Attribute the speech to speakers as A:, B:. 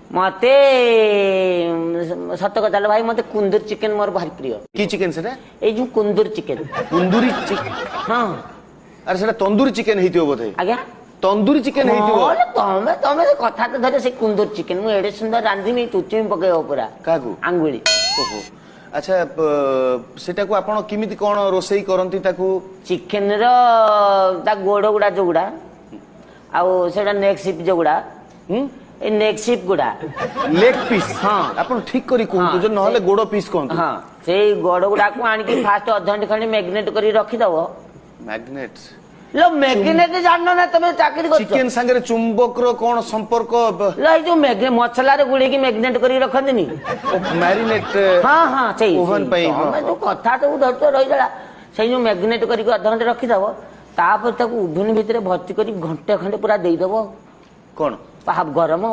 A: ମତେ ସତ କଥା ହେଲା ଭାଇ, ମତେ କୁନ୍ଦୁର ଚିକେନ ମୋର ଭାରି ପ୍ରିୟ।
B: କି ଚିକେନ ସେଟା?
A: ଏଇ ଯୋଉ କୁନ୍ଦୁର ଚିକେନ।
B: କୁନ୍ଦୁରି?
A: ହଁ।
B: ଆରେ, ସେଟା ତନ୍ଦୁରୀ ଚିକେନ ହେଇଥିବ ବୋଧେ।
A: ଆଜ୍ଞା?
B: ତନ୍ଦୁରୀ ଚିକେନ ହେଇଥିବ।
A: ହଁ, ତମେ ସେ କଥା ତ ଧରେ, ସେ କୁନ୍ଦୁର ଚିକେନ ମୁଁ ଏଡେ ସୁନ୍ଦର ରାନ୍ଧିବି, ଚୁଚୁମି ପକେଇବ ପୁରା।
B: କାହାକୁ?
A: ଆଙ୍ଗୁଳି।
B: ଓହୋ, ଆଚ୍ଛା। ସେଟାକୁ ଆପଣ କେମିତି କଣ ରୋଷେଇ କରନ୍ତି ତାକୁ?
A: ଚିକେନ ର ତା ଗୋଡ ଗୁଡା ଯୋଉଗୁଡା, ଆଉ ସେଟା ନେକ୍ ସିପ୍ ଯୋଉଗୁଡା, ଏଇ ନେକ୍ ସିପ୍ ଗୁଡା।
B: Leg piece?
A: ହଁ।
B: ଆପଣ ଠିକ କରି କୁହନ୍ତୁ ଯେ, ନହେଲେ ଗୋଡ ପିସ୍ କୁହନ୍ତୁ।
A: ହଁ, ସେଇ ଗୋଡ ଗୁଡାକୁ ଆଣିକି ଫାଷ୍ଟ ଅଧଘଣ୍ଟେ ଖଣ୍ଡେ ମ୍ୟାଗନେଟ କରି ରଖିଦବ।
B: ମ୍ୟାଗ୍ନେଟ?
A: ଲୋ, ମ୍ୟାଗନେଟ ଜାଣିନ ନା? ତମେ ଚାକିରି କରୁଛ।
B: ଚିକେନ ସାଙ୍ଗରେ ଚୁମ୍ବକର କଣ ସମ୍ପର୍କ?
A: ଲୋ, ଏଇ ଯୋଉ ମସଲାରେ ଗୁଳେଇକି ମ୍ୟାଗନେଟ କରିକି ରଖନ୍ତିନି?
B: ମ୍ୟାରିନେଟ।
A: ହଁ, ସେଇ।
B: ଓଭନ ପାଇଁ, ହଁ।
A: ତମେ ଯୋଉ କଥା ସବୁ ଧରୁଛ ରହିଗଲା। ସେଇ ଯୋଉ ମ୍ୟାଗନେଟ କରିକି ଅଧଘଣ୍ଟେ ରଖିଦବ, ତାପରେ ତାକୁ ଓଭେନ ଭିତରେ ଭର୍ତ୍ତି କରି ଘଣ୍ଟେ ଖଣ୍ଡେ ପୁରା ଦେଇଦବ।
B: କଣ?
A: ଗରମ।